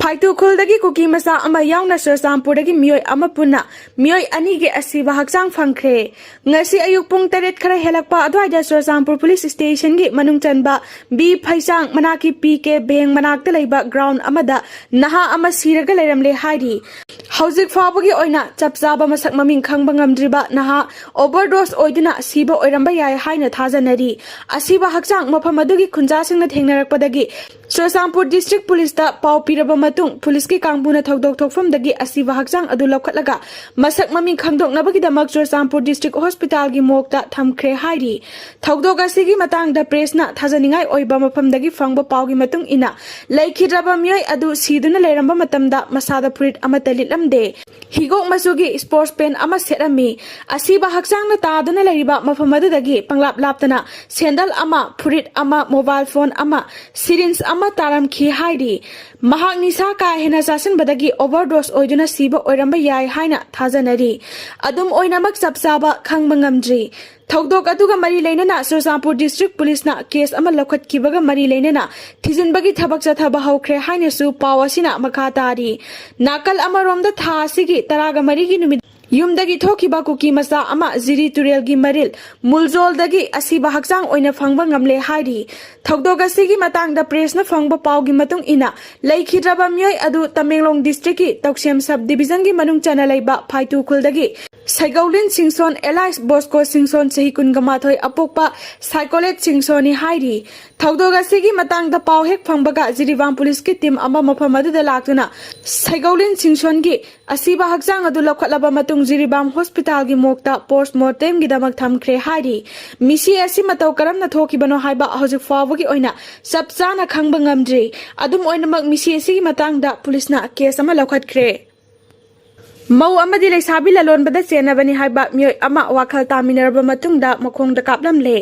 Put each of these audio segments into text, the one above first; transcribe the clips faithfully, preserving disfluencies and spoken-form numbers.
ꯀꯥꯏꯇꯨꯈꯨꯜꯗꯒꯤ ꯀꯨꯀꯤ ꯃꯆꯥ ꯑꯃ ꯌꯥꯎꯅ ꯆꯨꯔꯆꯥꯟꯄꯨꯔꯗꯒꯤ ꯃꯤꯑꯣꯏ ꯑꯃ ꯄꯨꯟꯅ ꯃꯤꯑꯣꯏ ꯑꯅꯤꯒꯤ ꯑꯁꯤꯕ ꯍꯛꯆꯥꯡ ꯐꯪꯈ꯭ꯔꯦ꯫ ꯉꯁꯤ ꯑꯌꯨꯛ ꯄꯨꯡ ꯇꯔꯦꯠ ꯈꯔ ꯍꯦꯜꯂꯛꯄ ꯑꯗꯨꯋꯥꯏꯗ ꯆꯨꯔꯆꯥꯟꯄꯨꯔ ꯄꯨꯂꯤꯁ ꯁ꯭ꯇꯦꯁꯟꯒꯤ ꯃꯅꯨꯡ ꯆꯟꯕ ꯕꯤ ꯐꯩꯁꯥꯡ ꯃꯅꯥꯛꯀꯤ ꯄꯤ ꯀꯦ ꯕꯦꯡ ꯃꯅꯥꯛꯇ ꯂꯩꯕ ꯒ꯭ꯔꯥꯎꯟ ꯑꯃꯗ ꯅꯍꯥ ꯑꯃ ꯁꯤꯔꯒ ꯂꯩꯔꯝꯂꯦ ꯍꯥꯏꯔꯤ꯫ ꯍꯧꯖꯤꯛ ꯐꯥꯎꯕꯒꯤ ꯑꯣꯏꯅ ꯆꯞ ꯆꯥꯕ ꯃꯁꯛ ꯃꯃꯤꯡ ꯈꯪꯕ ꯉꯝꯗ꯭ꯔꯤꯕ ꯅꯍꯥ ꯑꯣꯚꯔꯗꯣꯁ ꯑꯣꯏꯗꯨꯅ ꯁꯤꯕ ꯑꯣꯏꯔꯝꯕ ꯌꯥꯏ ꯍꯥꯏꯅ ꯊꯥꯖꯅꯔꯤ꯫ ꯑꯁꯤꯕ ꯍꯛꯆꯥꯡ ꯃꯐꯝ ꯑꯗꯨꯒꯤ ꯈꯨꯟꯖꯥꯁꯤꯡꯅ ꯊꯦꯡꯅꯔꯛꯄꯗꯒꯤ ꯆꯨꯔꯆꯥꯟꯄꯨꯔ ꯗꯤꯁꯇ꯭ꯔꯤꯛ ꯄꯨꯂꯤꯁꯇ ꯄꯥꯎ ꯄꯤꯔꯕ ꯃꯇꯨꯡ ꯄꯨꯂꯤꯁꯀꯤ ꯀꯥꯡꯕꯨꯅ ꯊꯧꯗꯣꯛ ꯊꯣꯛꯐꯝꯗꯒꯤ ꯑꯁꯤꯕ ꯍꯛꯆꯥꯡ ꯑꯗꯨ ꯂꯧꯈꯠꯂꯒ ꯃꯁꯛ ꯃꯃꯤꯡ ꯈꯪꯗꯣꯛꯅꯕꯒꯤꯗꯃꯛ ꯆꯨꯔꯆꯥꯟꯄꯨꯔ ꯗꯤꯁꯇ꯭ꯔꯤꯛ ꯍꯣꯁꯄꯤꯇꯥꯜꯒꯤ ꯃꯣꯔꯒꯇ ꯊꯝꯈ꯭ꯔꯦ ꯍꯥꯏꯔꯤ꯫ ꯊꯧꯗꯣꯛ ꯑꯁꯤꯒꯤ ꯃꯇꯥꯡꯗ ꯄ꯭ꯔꯦꯁꯅ ꯊꯥꯖꯅꯤꯡꯉꯥꯏ ꯑꯣꯏꯕ ꯃꯐꯝꯗꯒꯤ ꯐꯪꯕ ꯄꯥꯎꯒꯤ ꯃꯇꯨꯡ ꯏꯟꯅ, ꯂꯩꯈꯤꯗ꯭ꯔꯕ ꯃꯤꯑꯣꯏ ꯑꯗꯨ ꯁꯤꯗꯨꯅ ꯂꯩꯔꯝꯕ ꯃꯇꯝꯗ ꯃꯁꯥꯗ ꯐꯨꯔꯤꯠ ꯑꯃꯠꯇ ꯂꯤꯠꯂꯝꯗꯦ꯫ ꯍꯤꯒꯣꯛ ꯃꯆꯨꯒꯤ ꯁ꯭ꯄꯣꯔꯠꯁ ꯄꯦꯟ ꯑꯃ ꯁꯦꯠꯂꯝꯃꯤ꯫ ꯑꯁꯤꯕ ꯍꯛꯆꯥꯡꯅ ꯇꯥꯗꯨꯅ ꯂꯩꯔꯤꯕ ꯃꯐꯝ ꯑꯗꯨꯗꯒꯤ ꯄꯪꯂꯥꯞ ꯂꯥꯞꯇꯅ ꯁꯦꯟꯗꯜ ꯑꯃ, ꯐꯨꯔꯤꯠ ꯑꯃ, ꯃꯣꯕꯥꯏꯜ ꯐꯣꯟ ꯑꯃ, ꯁꯤꯔꯤꯟꯖ ꯑꯃ ꯇꯥꯔꯝꯈꯤ ꯍꯥꯏꯔꯤ꯫ ꯃꯍꯥꯛ ꯅꯤꯁꯥ ꯀꯥ ꯍꯦꯟꯅ ꯆꯥꯁꯤꯟꯕꯗꯒꯤ ꯑꯣꯚꯔꯗꯣꯁ ꯑꯣꯏꯗꯨꯅ ꯁꯤꯕ ꯑꯣꯏꯔꯝꯕ ꯌꯥꯏ ꯍꯥꯏꯅ ꯊꯥꯖꯅꯔꯤ꯫ ꯑꯗꯨꯝ ꯑꯣꯏꯅꯃꯛ ꯆꯞ ꯆꯥꯕ ꯈꯪꯕ ꯉꯝꯗ꯭ꯔꯤ꯫ ꯊꯧꯗꯣꯛ ꯑꯗꯨꯒ ꯃꯔꯤ ꯂꯩꯅꯅ ꯆꯨꯔꯆꯥꯟꯄꯨꯔ ꯗꯤꯁꯇ꯭ꯔꯤꯛ ꯄꯨꯂꯤꯁꯅ ꯀꯦꯁ ꯑꯃ ꯂꯧꯈꯠꯈꯤꯕꯒ ꯃꯔꯤ ꯂꯩꯅꯅ ꯊꯤꯖꯤꯟꯕꯒꯤ ꯊꯕꯛ ꯆꯠꯊꯕ ꯍꯧꯈ꯭ꯔꯦ ꯍꯥꯏꯅꯁꯨ ꯄꯥꯎ ꯑꯁꯤꯅ ꯃꯈꯥ ꯇꯥꯔꯤ꯫ ꯅꯥꯀꯜ ꯑꯃꯔꯣꯝꯗ ꯊꯥ ꯑꯁꯤꯒꯤ ꯇꯔꯥꯒ ꯃꯔꯤꯒꯤ ꯅꯨꯃꯤꯠ ꯌꯨꯝꯗꯒꯤ ꯊꯣꯛꯈꯤꯕ ꯀꯨꯀꯤ ꯃꯆꯥ ꯑꯃ ꯖꯤꯔꯤ ꯇꯨꯔꯦꯜꯒꯤ ꯃꯔꯤꯜ ꯃꯨꯜꯖꯣꯜꯗꯒꯤ ꯑꯁꯤꯕ ꯍꯛꯆꯥꯡ ꯑꯣꯏꯅ ꯐꯪꯕ ꯉꯝꯂꯦ ꯍꯥꯏꯔꯤ꯫ ꯊꯧꯗꯣꯛ ꯑꯁꯤꯒꯤ ꯃꯇꯥꯡꯗ ꯄ꯭ꯔꯦꯁꯅ ꯐꯪꯕ ꯄꯥꯎꯒꯤ ꯃꯇꯨꯡ ꯏꯟꯅ, ꯂꯩꯈꯤꯗ꯭ꯔꯕ ꯃꯤꯑꯣꯏ ꯑꯗꯨ ꯇꯃꯦꯡꯂꯣꯡ ꯗꯤꯁꯇ꯭ꯔꯤꯛꯀꯤ ꯇꯧꯁꯦꯝ ꯁꯕ ꯗꯤꯕꯤꯖꯟꯒꯤ ꯃꯅꯨꯡ ꯆꯟꯅ ꯂꯩꯕ ꯐꯥꯏꯇꯨ ꯈꯨꯜꯗꯒꯤ ꯁꯩꯒꯧꯂꯤꯟ ꯁꯤꯡꯁꯣꯟ alias ꯕꯣꯁꯀꯣ ꯁꯤꯡꯁꯣꯟ, ꯆꯍꯤ ꯀꯨꯟꯒ ꯃꯥꯊꯣꯏ, ꯑꯄꯣꯛꯄ ꯁꯥꯏꯀꯣꯂꯦꯠ ꯁꯤꯡꯁꯣꯟꯅꯤ ꯍꯥꯏꯔꯤ꯫ ꯊꯧꯗꯣꯛ ꯑꯁꯤꯒꯤ ꯃꯇꯥꯡꯗ ꯄꯥꯎ ꯍꯦꯛ ꯐꯪꯕꯒ ꯖꯤꯔꯤꯕꯥꯝ ꯄꯨꯂꯤꯁꯀꯤ ꯇꯤꯝ ꯑꯃ ꯃꯐꯝ ꯑꯗꯨꯗ ꯂꯥꯛꯇꯨꯅ ꯁꯩꯒꯧꯂꯤꯟ ꯁꯤꯡꯁꯣꯟꯒꯤ ꯑꯁꯤꯕ ꯍꯛꯆꯥꯡ ꯑꯗꯨ ꯂꯧꯈꯠꯂꯕ ꯃꯇꯨꯡ ꯖꯤꯔꯤꯕꯥꯝ ꯍꯣꯁꯄꯤꯇꯥꯜꯒꯤ ꯃꯣꯔꯒꯇ ꯄꯣꯁꯠꯃꯣꯔꯇꯦꯝꯒꯤꯗꯃꯛ ꯊꯝꯈ꯭ꯔꯦ ꯍꯥꯏꯔꯤ꯫ ꯃꯤꯁꯤ ꯑꯁꯤ ꯃꯇꯧ ꯀꯔꯝꯅ ꯊꯣꯛꯈꯤꯕꯅꯣ ꯍꯥꯏꯕ ꯍꯧꯖꯤꯛ ꯐꯥꯎꯕꯒꯤ ꯑꯣꯏꯅ ꯆꯞ ꯆꯥꯅ ꯈꯪꯕ ꯉꯝꯗ꯭ꯔꯤ꯫ ꯑꯗꯨꯝ ꯑꯣꯏꯅꯃꯛ, ꯃꯤꯁꯤ ꯑꯁꯤꯒꯤ ꯃꯇꯥꯡꯗ ꯄꯨꯂꯤꯁꯅ ꯀꯦꯁ ꯑꯃ ꯂꯧꯈꯠꯈ꯭ꯔꯦ꯫ ꯃꯧ ꯑꯃꯗꯤ ꯂꯩꯁꯥꯕꯤ ꯂꯂꯣꯟꯕꯗ ꯆꯦꯟꯅꯕꯅꯤ ꯍꯥꯏꯕ ꯃꯤꯑꯣꯏ ꯑꯃ ꯋꯥꯈꯜ ꯇꯥꯃꯤꯟꯅꯔꯕ ꯃꯇꯨꯡꯗ ꯃꯈꯣꯡꯗ ꯀꯥꯞꯂꯝꯂꯦ꯫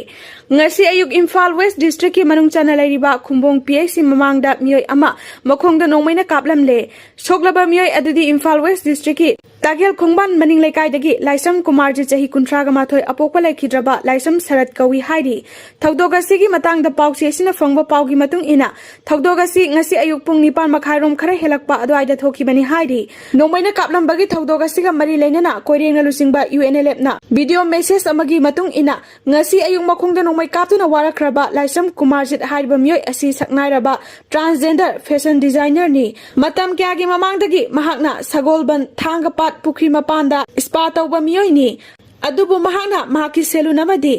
ꯉꯁꯤ ꯑꯌꯨꯛ ꯏꯝꯐꯥꯜ ꯋꯦꯁ ꯗꯤꯁꯇ꯭ꯔꯤꯛꯀꯤ ꯃꯅꯨꯡ ꯆꯟꯅ ꯂꯩꯔꯤꯕ ꯈꯨꯝꯕꯣꯡ ꯄꯤ ꯑꯩꯆ ꯁꯤ ꯃꯃꯥꯡꯗ ꯃꯤꯑꯣꯏ ꯑꯃ ꯃꯈꯣꯡꯗ ꯅꯣꯡꯃꯩꯅ ꯀꯥꯞꯂꯝꯂꯦ꯫ ꯁꯣꯛꯂꯕ ꯃꯤꯑꯣꯏ ꯑꯗꯨꯗꯤ ꯏꯝꯐꯥꯜ ꯋꯦꯁ ꯗꯤꯁꯇ꯭ꯔꯤꯛꯀꯤ ꯆꯥꯒꯦꯜ ꯈꯣꯡꯕꯥꯟ ꯃꯅꯤꯡ ꯂꯩꯀꯥꯏꯗꯒꯤ ꯂꯥꯏꯁ꯭ꯔꯝ ꯀꯨꯃꯥꯔꯖꯤꯠ, ꯆꯍꯤ ꯀꯨꯟꯊ꯭ꯔꯥꯒ ꯃꯥꯊꯣꯏ, ꯑꯄꯣꯛꯄ ꯂꯩꯈꯤꯗ꯭ꯔꯕ ꯂꯥꯏꯁ꯭ꯔꯝ ꯁꯔꯠ ꯀꯧꯏ ꯍꯥꯏꯔꯤ꯫ ꯊꯧꯗꯣꯛ ꯑꯁꯤꯒꯤ ꯃꯇꯥꯡꯗ ꯄꯥꯎꯆꯦ ꯑꯁꯤꯅ ꯐꯪꯕ ꯄꯥꯎꯒꯤ ꯃꯇꯨꯡ ꯏꯟꯅ, ꯊꯧꯗꯣꯛ ꯑꯁꯤ ꯉꯁꯤ ꯑꯌꯨꯛ ꯄꯨꯡ ꯅꯤꯄꯥꯟ ꯃꯈꯥꯏꯔꯣꯝ ꯈꯔ ꯍꯦꯜꯂꯛꯄ ꯑꯗꯨꯋꯥꯏꯗ ꯊꯣꯛꯈꯤꯕꯅꯤ ꯍꯥꯏꯔꯤ꯫ ꯅꯣꯡꯃꯩꯅ ꯀꯥꯞꯂꯝꯕꯒꯤ ꯊꯧꯗꯣꯛ ꯑꯁꯤꯒ ꯃꯔꯤ ꯂꯩꯅꯅ ꯀꯣꯏꯔꯦꯡꯅ ꯂꯨꯆꯤꯡꯕ ꯌꯨ ꯑꯦꯟ ꯑꯦꯜ ꯑꯦꯐꯅ ꯚꯤꯗꯤꯑꯣ ꯃꯦꯁꯦꯖ ꯑꯃꯒꯤ ꯃꯇꯨꯡ ꯏꯟꯅ, ꯉꯁꯤ ꯑꯌꯨꯛ ꯃꯈꯣꯡꯗ ꯅꯣꯡꯃꯩ ꯀꯥꯞꯇꯨꯅ ꯋꯥꯔꯛꯈ꯭ꯔꯕ ꯂꯥꯏꯁ꯭ꯔꯝ ꯀꯨꯃꯥꯔꯖꯤꯠ ꯍꯥꯏꯔꯤꯕ ꯃꯤꯑꯣꯏ ꯑꯁꯤ ꯁꯛꯅꯥꯏꯔꯕ ꯇ꯭ꯔꯥꯟꯁꯖꯦꯟꯗꯔ ꯐꯦꯁꯟ ꯗꯤꯖꯥꯏꯅꯔꯅꯤ꯫ ꯃꯇꯝ ꯀꯌꯥꯒꯤ ꯃꯃꯥꯡꯗꯒꯤ ꯃꯍꯥꯛꯅ ꯁꯒꯣꯜꯕꯟ, ꯊꯥꯡꯒꯄꯥꯠ ꯄꯨꯈ꯭ꯔꯤ ꯃꯄꯥꯟꯗ ꯁ꯭ꯄꯥ ꯇꯧꯕ ꯃꯤꯑꯣꯏꯅꯤ꯫ ꯑꯗꯨꯕꯨ ꯃꯍꯥꯛꯅ ꯃꯍꯥꯛꯀꯤ ꯁꯦꯂꯨꯟ ꯑꯃꯗꯤ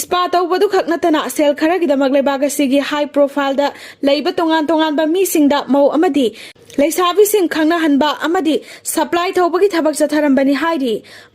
ꯁ꯭ꯄꯥ ꯇꯧꯕꯗꯨ ꯈꯛ ꯅꯠꯇꯅ ꯁꯦꯜ ꯈꯔꯒꯤꯗꯃꯛ ꯂꯩꯕꯥꯛ ꯑꯁꯤꯒꯤ ꯍꯥꯏ ꯄ꯭ꯔꯣꯐꯥꯏꯜꯗ ꯂꯩꯕ ꯇꯣꯉꯥꯟ ꯇꯣꯉꯥꯟꯕ ꯃꯤꯁꯤꯡꯗ ꯃꯧ ꯑꯃꯗꯤ ꯂꯩꯁꯥꯕꯤꯁꯤꯡ ꯈꯪꯅꯍꯟꯕ ꯑꯃꯗꯤ ꯁꯄ꯭ꯂꯥꯏ ꯇꯧꯕꯒꯤ ꯊꯕꯛ ꯆꯠꯊꯔꯝꯕꯅꯤ ꯍꯥꯏꯔꯤ꯫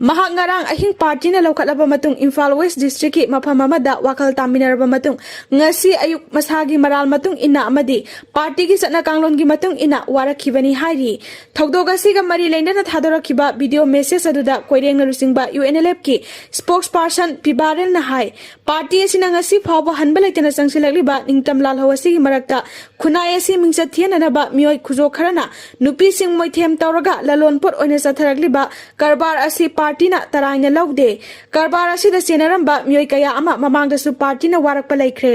ꯃꯍꯥꯛ ꯉꯔꯥꯡ ꯑꯍꯤꯡ ꯄꯥꯔꯇꯤꯅ ꯂꯧꯈꯠꯂꯕ ꯃꯇꯨꯡ ꯏꯝꯐꯥꯜ ꯋꯦꯁ ꯗꯤꯁꯇ꯭ꯔꯤꯛꯀꯤ ꯃꯐꯝ ꯑꯃꯗ ꯋꯥꯈꯜ ꯇꯥꯃꯤꯟꯅꯔꯕ ꯃꯇꯨꯡ ꯉꯁꯤ ꯑꯌꯨꯛ ꯃꯁꯥꯒꯤ ꯃꯔꯥꯜ ꯃꯇꯨꯡ ꯏꯟꯅ ꯑꯃꯗꯤ ꯄꯥꯔꯇꯤꯒꯤ ꯆꯠꯅ ꯀꯥꯡꯂꯣꯟꯒꯤ ꯃꯇꯨꯡ ꯏꯟꯅ ꯋꯥꯔꯛꯈꯤꯕꯅꯤ ꯍꯥꯏꯔꯤ꯫ ꯊꯧꯗꯣꯛ ꯑꯁꯤꯒ ꯃꯔꯤ ꯂꯩꯅꯅ ꯊꯥꯗꯣꯔꯛꯈꯤꯕ ꯚꯤꯗꯤꯑꯣ ꯃꯦꯁꯦꯖ ꯑꯗꯨꯗ ꯀꯣꯏꯔꯦꯡꯅ ꯂꯨꯆꯤꯡꯕ U N L spokesperson ꯄꯥꯔꯁꯟ ꯄꯤꯕꯥꯔꯦꯜꯅ ꯍꯥꯏ, ꯄꯥꯔꯇꯤ ꯑꯁꯤꯅ ꯉꯁꯤ ꯐꯥꯎꯕ ꯍꯟꯕ ꯂꯩꯇꯅ ꯆꯪꯁꯤꯜꯂꯛꯂꯤꯕ ꯅꯤꯡꯇꯝ ꯂꯥꯜꯍꯧ ꯑꯁꯤꯒꯤ ꯃꯔꯛꯇ ꯈꯨꯟꯅꯥꯏ ꯑꯁꯤ ꯃꯤꯡꯆꯠ ꯊꯤꯍꯟꯅꯅꯕ ꯃꯤꯑꯣꯏ ꯈꯨꯖꯣ ꯈꯔꯅ ꯅꯨꯄꯤꯁꯤꯡ ꯃꯣꯏꯊꯦꯝ ꯇꯧꯔꯒ ꯂꯂꯣꯟꯄꯣꯠ ꯑꯣꯏꯅ ꯆꯠꯊꯔꯛꯂꯤꯕ ꯀꯔꯕꯥꯔ ꯑꯁꯤ ꯄꯥꯔꯇꯤꯅ ꯇꯔꯥꯏꯅ ꯂꯧꯗꯦ꯫ ꯀꯔꯕꯥꯔ ꯑꯁꯤꯗ ꯆꯦꯟꯅꯔꯝꯕ ꯃꯤꯑꯣꯏ ꯀꯌꯥ ꯑꯃ ꯃꯃꯥꯡꯗꯁꯨ ꯄꯥꯔꯇꯤꯅ ꯋꯥꯔꯛꯄ ꯂꯩꯈ꯭ꯔꯦ꯫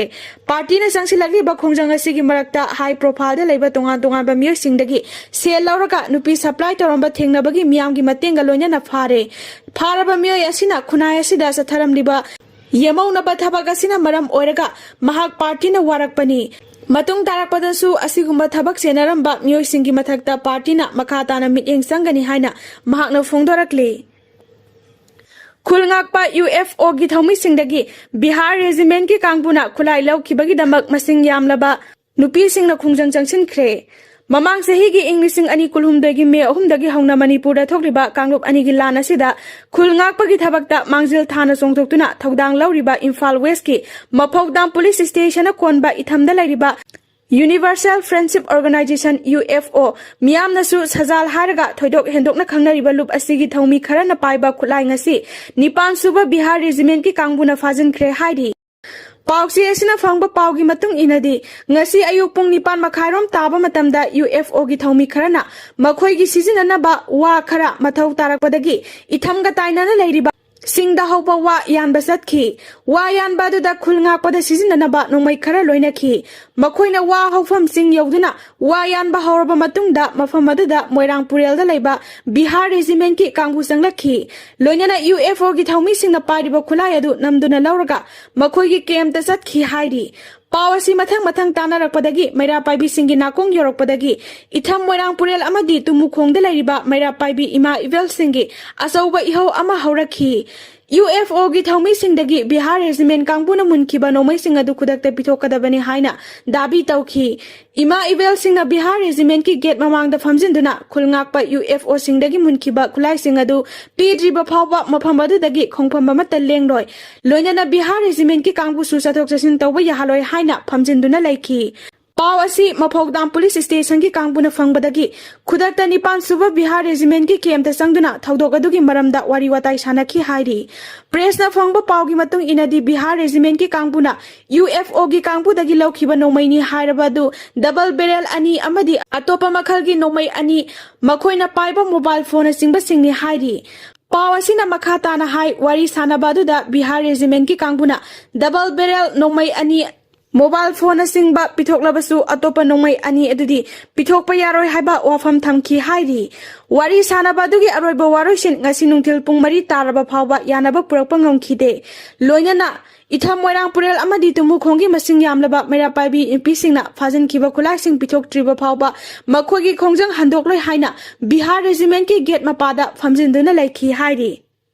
ꯄꯥꯔꯇꯤꯅ ꯆꯪꯁꯤꯜꯂꯛꯂꯤꯕ ꯈꯣꯡꯖꯪ ꯑꯁꯤꯒꯤ ꯃꯔꯛꯇ ꯍꯥꯏ ꯄ꯭ꯔꯣꯐꯥꯏꯜꯗ ꯂꯩꯕ ꯇꯣꯉꯥꯟ ꯇꯣꯉꯥꯟꯕ ꯃꯤꯑꯣꯏꯁꯤꯡꯗꯒꯤ ꯁꯦꯜ ꯂꯧꯔꯒ ꯅꯨꯄꯤ ꯁꯄ꯭ꯂꯥꯏ ꯇꯧꯔꯝꯕ ꯊꯦꯡꯅꯕꯒꯤ ꯃꯤꯌꯥꯝꯒꯤ ꯃꯇꯦꯡꯒ ꯂꯣꯏꯅꯅ ꯐꯥꯔꯦ꯫ ꯐꯥꯔꯕ ꯃꯤꯑꯣꯏ ꯑꯁꯤꯅ ꯈꯨꯟꯅꯥꯏ ꯑꯁꯤꯗ ꯆꯠꯊꯔꯝꯂꯤꯕ ꯌꯦꯃꯧꯅꯕ ꯊꯕꯛ ꯑꯁꯤꯅ ꯃꯔꯝ ꯑꯣꯏꯔꯒ ꯃꯍꯥꯛ ꯄꯥꯔꯇꯤꯅ ꯋꯥꯔꯛꯄꯅꯤ꯫ ꯃꯇꯨꯡ ꯇꯥꯔꯛꯄꯗꯁꯨ ꯑꯁꯤꯒꯨꯝꯕ ꯊꯕꯛ ꯆꯦꯟꯅꯔꯝꯕ ꯃꯤꯑꯣꯏꯁꯤꯡꯒꯤ ꯃꯊꯛꯇ ꯄꯥꯔꯇꯤꯅ ꯃꯈꯥ ꯇꯥꯅ ꯃꯤꯠꯌꯦꯡ ꯆꯪꯒꯅꯤ ꯍꯥꯏꯅ ꯃꯍꯥꯛꯅ ꯐꯣꯡꯗꯣꯔꯛꯂꯤ꯫ ꯈꯨꯜ ꯉꯥꯛꯄ ꯌꯨ ꯑꯦꯐ ꯑꯣꯒꯤ ꯊꯧꯃꯤꯁꯤꯡꯗꯒꯤ ꯕꯤꯍꯥꯔ ꯔꯦꯖꯤꯃꯦꯟꯠꯀꯤ ꯀꯥꯡꯕꯨꯅ ꯈꯨꯠꯂꯥꯏ ꯂꯧꯈꯤꯕꯒꯤꯗꯃꯛ ꯃꯁꯤꯡ ꯌꯥꯝꯂꯕ ꯅꯨꯄꯤꯁꯤꯡꯅ ꯈꯣꯡꯖꯪ ꯆꯪꯁꯤꯟꯈ꯭ꯔꯦ꯫ ꯃꯃꯥꯡ ꯆꯍꯤꯒꯤ ꯏꯪ ꯂꯤꯁꯤꯡ ꯑꯅꯤ ꯀꯨꯟꯍꯨꯝꯗꯣꯏꯒꯤ ꯃꯦ ꯑꯍꯨꯝꯗꯒꯤ ꯍꯧꯅ ꯃꯅꯤꯄꯨꯔꯗ ꯊꯣꯛꯂꯤꯕ ꯀꯥꯡꯂꯨꯞ ꯑꯅꯤꯒꯤ ꯂꯥꯟ ꯑꯁꯤꯗ ꯈꯨꯜ ꯉꯥꯛꯄꯒꯤ ꯊꯕꯛꯇ ꯃꯥꯡꯖꯤꯜ ꯊꯥꯅ ꯆꯣꯡꯊꯣꯛꯇꯨꯅ ꯊꯧꯗꯥꯡ ꯂꯧꯔꯤꯕ ꯏꯝꯐꯥꯜ ꯋꯦꯁꯀꯤ ꯃꯐꯧꯗꯥꯝ ꯄꯨꯂꯤꯁ ꯁ꯭ꯇꯦꯁꯟꯅ ꯀꯣꯟꯕ ꯏꯊꯝꯗ ꯂꯩꯔꯤꯕ universal friendship organisation, U F O, ꯃꯤꯌꯥꯝꯅꯁꯨ ꯁꯖꯥꯜ ꯍꯥꯏꯔꯒ ꯊꯣꯏꯗꯣꯛ ꯍꯦꯟꯗꯣꯛꯅ ꯈꯪꯅꯔꯤꯕ ꯂꯨꯞ ꯑꯁꯤꯒꯤ ꯊꯧꯃꯤ ꯈꯔꯅ ꯄꯥꯏꯕ ꯈꯨꯠꯂꯥꯏ ꯉꯁꯤ ꯅꯤꯄꯥꯟ ꯁꯨꯕ ꯕꯤꯍꯥꯔ ꯔꯦꯖꯤꯃꯦꯟꯠꯀꯤ ꯀꯥꯡꯕꯨꯅ ꯐꯥꯖꯤꯟꯈ꯭ꯔꯦ ꯍꯥꯏꯔꯤ꯫ ꯄꯥꯎꯆꯦ ꯑꯁꯤꯅ ꯐꯪꯕ ꯄꯥꯎꯒꯤ ꯃꯇꯨꯡ ꯏꯟꯅꯗꯤ, ꯉꯁꯤ ꯑꯌꯨꯛ ꯄꯨꯡ ꯅꯤꯄꯥꯟ ꯃꯈꯥꯏꯔꯣꯝ ꯇꯥꯕ ꯃꯇꯝꯗ UFO ꯒꯤ ꯊꯧꯃꯤ ꯈꯔꯅ ꯃꯈꯣꯏꯒꯤ ꯁꯤꯖꯤꯟꯅꯅꯕ ꯋꯥ ꯈꯔ ꯃꯊꯧ ꯇꯥꯔꯛꯄꯗꯒꯤ ꯏꯊꯝꯒ ꯇꯥꯏꯅꯅ ꯂꯩꯔꯤꯕ ꯁꯤꯡꯗ ꯍꯧꯕ ꯋꯥ ꯌꯥꯟꯕ ꯆꯠꯈꯤ꯫ ꯋꯥ ꯌꯥꯟꯕ ꯑꯗꯨꯗ ꯈꯨꯜ ꯉꯥꯛꯄꯗ ꯁꯤꯖꯤꯟꯅꯅꯕ ꯅꯣꯡꯃꯩ ꯈꯔ ꯂꯣꯏꯅꯈꯤ꯫ ꯃꯈꯣꯏꯅ ꯋꯥ ꯍꯧꯐꯝꯁꯤꯡ ꯌꯧꯗꯨꯅ ꯋꯥ ꯌꯥꯟꯕ ꯍꯧꯔꯕ ꯃꯇꯨꯡꯗ, ꯃꯐꯝ ꯑꯗꯨꯗ ꯃꯣꯏꯔꯥꯡ ꯄꯨꯔꯦꯜꯗ ꯂꯩꯕ ꯕꯤꯍꯥꯔ ꯔꯦꯖꯤꯃꯦꯟꯠꯀꯤ ꯀꯥꯡꯕꯨ ꯆꯪꯂꯛꯈꯤ꯫ ꯂꯣꯏꯅꯅ UFO ꯒꯤ ꯊꯧꯃꯤꯁꯤꯡꯅ ꯄꯥꯏꯔꯤꯕ ꯈꯨꯠꯂꯥꯏ ꯑꯗꯨ ꯅꯝꯗꯨꯅ ꯂꯧꯔꯒ ꯃꯈꯣꯏꯒꯤ ꯀꯦꯝꯞꯇ ꯆꯠꯈꯤ ꯍꯥꯏꯔꯤ꯫ ꯄꯥꯎ ꯑꯁꯤ ꯃꯊꯪ ꯃꯊꯪ ꯇꯥꯟꯅꯔꯛꯄꯗꯒꯤ ꯃꯩꯔꯥ ꯄꯥꯏꯕꯤꯁꯤꯡꯒꯤ ꯅꯥꯀꯣꯡ ꯌꯧꯔꯛꯄꯗꯒꯤ ꯏꯊꯝ ꯃꯣꯏꯔꯥꯡ ꯄꯨꯔꯦꯜ ꯑꯃꯗꯤ ꯇꯨꯃꯨꯈꯣꯡꯗ ꯂꯩꯔꯤꯕ ꯃꯩꯔꯥ ꯄꯥꯏꯕꯤ ꯏꯃꯥ ꯏꯕꯦꯜꯁꯤꯡꯒꯤ ꯑꯆꯧꯕ ꯏꯍꯧ ꯑꯃ ꯍꯧꯔꯛꯈꯤ꯫ UFO ꯒꯤ ꯊꯧꯃꯤꯁꯤꯡꯗꯒꯤ ꯕꯤꯍꯥꯔ ꯔꯦꯖꯤꯃꯦꯟꯠ ꯀꯥꯡꯕꯨꯅ ꯃꯨꯟꯈꯤꯕ ꯅꯣꯡꯃꯩꯁꯤꯡ ꯑꯗꯨ ꯈꯨꯗꯛꯇ ꯄꯤꯊꯣꯛꯀꯗꯕꯅꯤ ꯍꯥꯏꯅ ꯗꯥꯕꯤ ꯇꯧꯈꯤ꯫ ꯏꯃꯥ ꯏꯕꯦꯜꯁꯤꯡꯅ ꯕꯤꯍꯥꯔ ꯔꯦꯖꯤꯃꯦꯟꯠꯀꯤ ꯒꯦꯠ ꯃꯃꯥꯡꯗ ꯐꯝꯖꯤꯟꯗꯨꯅ ꯈꯨꯜ ꯉꯥꯛꯄ UFO ꯁꯤꯡꯗꯒꯤ ꯃꯨꯟꯈꯤꯕ ꯈꯨꯠꯂꯥꯏꯁꯤꯡ ꯑꯗꯨ ꯄꯤꯗ꯭ꯔꯤꯕ ꯐꯥꯎꯕ ꯃꯐꯝ ꯑꯗꯨꯗꯒꯤ ꯈꯣꯡꯐꯝ ꯑꯃꯠꯇ ꯂꯦꯡꯂꯣꯏ꯫ ꯂꯣꯏꯅꯅ ꯕꯤꯍꯥꯔ ꯔꯦꯖꯤꯃꯦꯟꯠꯀꯤ ꯀꯥꯡꯕꯨꯁꯨ ꯆꯠꯊꯣꯛ ꯆꯠꯁꯤꯟ ꯇꯧꯕ ꯌꯥꯍꯜꯂꯣꯏ ꯍꯥꯏꯅ ꯐꯝꯖꯤꯟꯗꯨꯅ ꯂꯩꯈꯤ꯫ ꯄꯥꯎ ꯑꯁꯤ ꯃꯐꯧꯗꯥꯝ ꯄꯨꯂꯤꯁ ꯁ꯭ꯇꯦꯁꯟꯒꯤ ꯀꯥꯡꯕꯨꯅ ꯐꯪꯕꯗꯒꯤ ꯈꯨꯗꯛꯇ ꯅꯤꯄꯥꯟ ꯁꯨꯕ ꯕꯤꯍꯥꯔ ꯔꯦꯖꯤꯃꯦꯟꯠꯀꯤ ꯀꯦꯝꯞꯇ ꯆꯪꯗꯨꯅ ꯊꯧꯗꯣꯛ ꯑꯗꯨꯒꯤ ꯃꯔꯝꯗ ꯋꯥꯔꯤ ꯋꯥꯇꯥꯏ ꯁꯥꯟꯅꯈꯤ ꯍꯥꯏꯔꯤ꯫ ꯄ꯭ꯔꯦꯁꯅ ꯐꯪꯕ ꯄꯥꯎꯒꯤ ꯃꯇꯨꯡ ꯏꯟꯅꯗꯤ, ꯕꯤꯍꯥꯔ ꯔꯦꯖꯤꯃꯦꯟꯠꯀꯤ ꯀꯥꯡꯕꯨꯅ UFO ꯒꯤ ꯀꯥꯡꯕꯨꯗꯒꯤ ꯂꯧꯈꯤꯕ ꯅꯣꯡꯃꯩꯅꯤ ꯍꯥꯏꯔꯕ ꯑꯗꯨ ꯗꯕꯜ ꯕꯦꯔꯦꯜ ꯑꯅꯤ ꯑꯃꯗꯤ ꯑꯇꯣꯞꯄ ꯃꯈꯜꯒꯤ ꯅꯣꯡꯃꯩ ꯑꯅꯤ, ꯃꯈꯣꯏꯅ ꯄꯥꯏꯕ ꯃꯣꯕꯥꯏꯜ ꯐꯣꯟꯅꯆꯤꯡꯕꯁꯤꯡꯅꯤ ꯍꯥꯏꯔꯤ꯫ ꯄꯥꯎ ꯑꯁꯤꯅ ꯃꯈꯥ ꯇꯥꯅ ꯍꯥꯏ, ꯋꯥꯔꯤ ꯁꯥꯟꯅꯕ ꯑꯗꯨꯗ ꯕꯤꯍꯥꯔ ꯔꯦꯖꯤꯃꯦꯟꯠꯀꯤ ꯀꯥꯡꯕꯨꯅ ꯗꯕꯜ ꯕꯦꯔꯦꯜ ꯅꯣꯡꯃꯩ ꯑꯅꯤ, ꯃꯣꯕꯥꯏꯜ ꯐꯣꯟꯅꯆꯤꯡꯕ ꯄꯤꯊꯣꯛꯂꯕꯁꯨ ꯑꯇꯣꯞꯄ ꯅꯣꯡꯃꯩ ꯑꯅꯤ ꯑꯗꯨꯗꯤ ꯄꯤꯊꯣꯛꯄ ꯌꯥꯔꯣꯏ ꯍꯥꯏꯕ ꯋꯥꯐꯝ ꯊꯝꯈꯤ ꯍꯥꯏꯔꯤ꯫ ꯋꯥꯔꯤ ꯁꯥꯟꯅꯕ ꯑꯗꯨꯒꯤ ꯑꯔꯣꯏꯕ ꯋꯥꯔꯣꯏꯁꯤꯟ ꯉꯁꯤ ꯅꯨꯡꯊꯤꯜ ꯄꯨꯡ ꯃꯔꯤ ꯇꯥꯔꯕ ꯐꯥꯎꯕ ꯌꯥꯅꯕ ꯄꯨꯔꯛꯄ ꯉꯝꯈꯤꯗꯦ꯫ ꯂꯣꯏꯅꯅ ꯏꯊꯝ ꯃꯣꯏꯔꯥꯡ ꯄꯨꯔꯦꯜ ꯑꯃꯗꯤ ꯇꯨꯃꯨꯈꯣꯡꯒꯤ ꯃꯁꯤꯡ ꯌꯥꯝꯂꯕ ꯃꯩꯔꯥ ꯄꯥꯏꯕꯤ ꯅꯨꯄꯤꯁꯤꯡꯅ ꯐꯥꯖꯤꯟꯈꯤꯕ ꯈꯨꯠꯂꯥꯏꯁꯤꯡ ꯄꯤꯊꯣꯛꯇ꯭ꯔꯤꯕ ꯐꯥꯎꯕ ꯃꯈꯣꯏꯒꯤ ꯈꯣꯡꯖꯪ ꯍꯟꯗꯣꯛꯂꯣꯏ ꯍꯥꯏꯅ ꯕꯤꯍꯥꯔ ꯔꯦꯖꯤꯃꯦꯟꯠꯀꯤ ꯒꯦꯠ ꯃꯄꯥꯗ ꯐꯝꯖꯤꯟꯗꯨꯅ ꯂꯩꯈꯤ ꯍꯥꯏꯔꯤ꯫